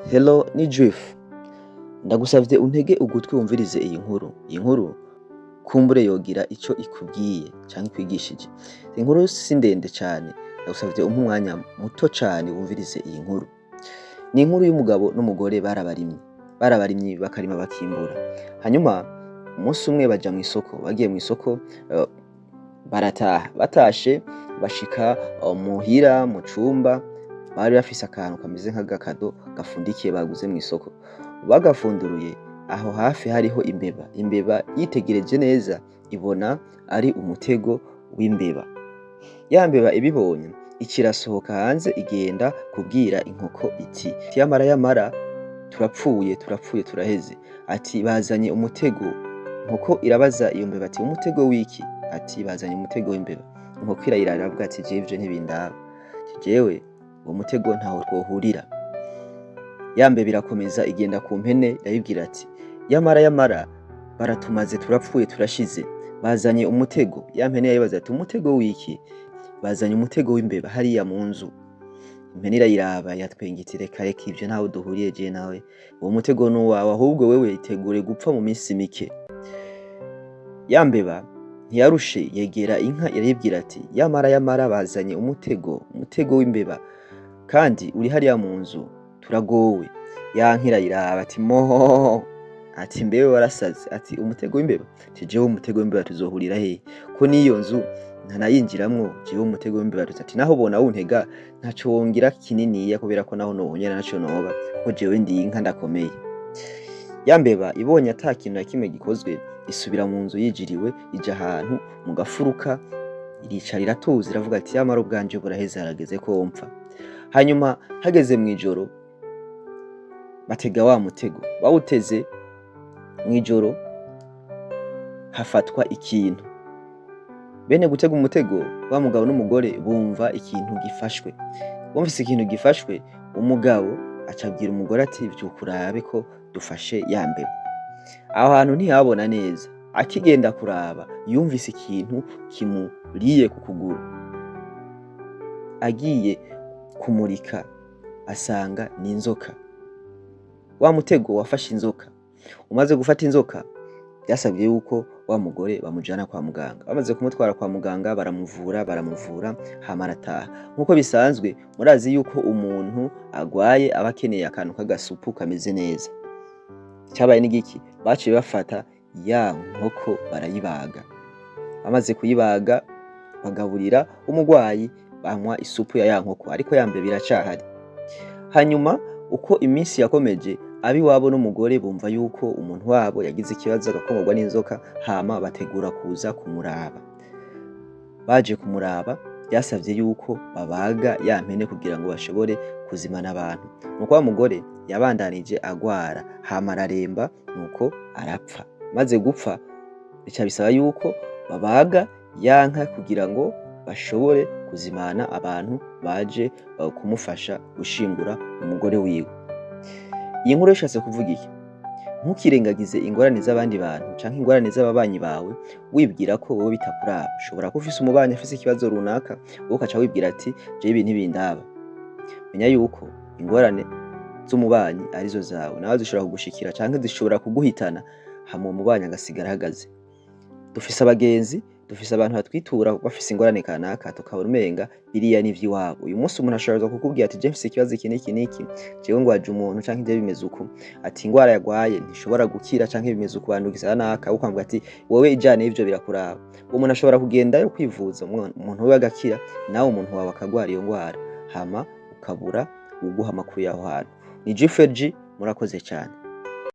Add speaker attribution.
Speaker 1: Hello, ni Jwifu. Ndagusavye untege ugutwi wumvirize iyi nkuru. Iyi nkuru kumbure yogira ico ikubwiye canke ikwigishije. Inkuru si ndende cane, ndagusavye umpe umwanya muto cane wumvirize iyi nkuru. Ni inkuru y'umugabo n'umugore bari abarimyi. Bari abarimyi, bakarima, bakimbura. Hanyuma umunsi umwe baja mw'isoko, bagiye mw'isoko barataha. Batashe bashika muhira mu cumba, bari bafise akantu kameze nk'agakado gafundikiye baguze mw'isoko. Bagafunduruye, aho hafi hariho imbeba. Imbeba yitegereje neza ibona ari umutego w'imbeba. Ya mbeba ibibonye ica irasohoka hanze, igenda kubwira inkoko iti: "Yamara, yamara, turapfuye, turapfuye, turaheze." Ati: "Bazanye umutego." Inkoko irabaza iyo mbeba ati: "Umutego w'iki?" Ati: "Bazanye umutego w'imbeba." Inkoko irayiraba, iravuga ati: "Jewe ivyo ntibindaba, jewe uwo mutego ntaho twohurira." Ya mbeba irakomeza igenda ku mpene, irayibwira ati: "Yamara, yamara, baratumaze, turapfuye, turashize, bazanye umutego." Ya mpene yayibaza ati: "Umutego w'iki?" "Bazanye umutego w'imbeba hariya mu nzu." Impene irayiraba, iratwenga iti: "Reka reka, ivyo ntaho duhuriye jewe nawe, uwo mutego n'uwawe, ahubwo wewe itegure gupfa mu minsi mike." Ya mbeba ntiyarushe, yegera inka, irayibwira ati: "Yamara, yamara, bazanye umutego, umutego w'imbeba, kandi uri hariya mu nzu, turagowe." Ya nka irayiraba ati: "Mooo!" Ati: "Mbewe warasaze!" Ati: "Umutego w'imbeba?" Ati: "Jewe umutego w'imbeba tuzohurira hehe, ko n'iyo nzu ntanayinjiramwo? Jewe umutego w'imbeba tuzi?" Ati: "Naho bona wuntega, ntaco wongira kininiya, kubera ko naho nohonyera ntaco noba, kuko jewe ndi inka, ndakomeye." Ya mbeba ibonye ata kintu na kimwe gikozwe, isubira mu nzu yijiriwe, ija ahantu mu gafuruka, iricara, iratuza, iravuga ati: "Yamara ubwanje buraheze, harageze ko mpfa." Hanyuma hageze mw'ijoro batega wa mutego. Bawuteze mw'ijoro, hafatwa ikintu. Bene gutega umutego, wa mugabo n'umugore, bumva ikintu gifashwe. Bumvise ikintu gifashwe, umugabo aca abwira umugore ati: "Vyuka urabe ko dufashe ya mbeba." Aho hantu ntihabona neza. Akigenda kuraba, yumvise ikintu kimuriye ku kuguru. Agiye kumurika asanga ni inzoka. Wa mutego wafashe inzoka. Umaze gufata inzoka, vyasabwe yuko wa mugore bamujana kwa muganga. Bamaze kumutwara kwa muganga, baramuvura, baramuvura, hama arataha. Nkuko bisanzwe, murazi yuko umuntu agwaye aba akeneye akantu k'agasupu kameze neza. Icabaye n'igiki? Baciye bafata ya nkoko barayibaga. Bamaze kuyibaga, bagaburira umurwayi, banywa isupu ya ya nkoko, ariko ya mbeba iracahari. Hanyuma uko iminsi yakomeje, ab'iwabo n'umugore bumva yuko umuntu wabo yagize ikibazo agakomorwa n'inzoka, hama bategura kuza kumuraba. Baje kumuraba, vyasavye yuko babaga ya mpene kugira ngo bashobore kuzimana abantu. Nuko wa mugore yabandanije agwara, hama araremba, nuko arapfa. Maze gupfa, bica bisaba yuko babaga ya nka kugira ngo bashobore kuzimana abantu baje kumufasha gushingura umugore wiwe. Iyi nkuru ishatse kuvuga iki? Ntukirengagize ingorane z'abandi bantu canke ingorane z'ababanyi bawe, wibwira ko wowe bitakuraba. Ushobora kuba ufise umubanyi afise ikibazo runaka, wowe ukaca wibwira ati: "Jewe ibi ntibindaba." Menya yuko ingorane z'umubanyi arizo zawe, nawe zishobora kugushikira canke zishobora kuguhitana, hama uwo mubanyi agasigara ahagaze. Dufise abagenzi, dufise abantu batwitura bafise ingorane kanaka, tukabona umenga biriya ni ivy'iwabo. Uyu munsi umuntu ashobora kukubwira ati: "Je mfise ikibazo iki n'iki n'iki, jewe ngwaje umuntu, canke jewe bimeze uku." Ati: "Ingwara yagwaye ntishobora gukira, canke bimeze uku, bandungitse naka." Ukavuga ati: "Wewe ijane, ivyo birakuraba." Uwo muntu ashobora kugendayo kwivuza, umuntu wiwe agakira, nawe umuntu wawe akagwara iyo ngwara, hama ukabura uwuguha amakuru y'aho hantu. Ni G, murakoze cane.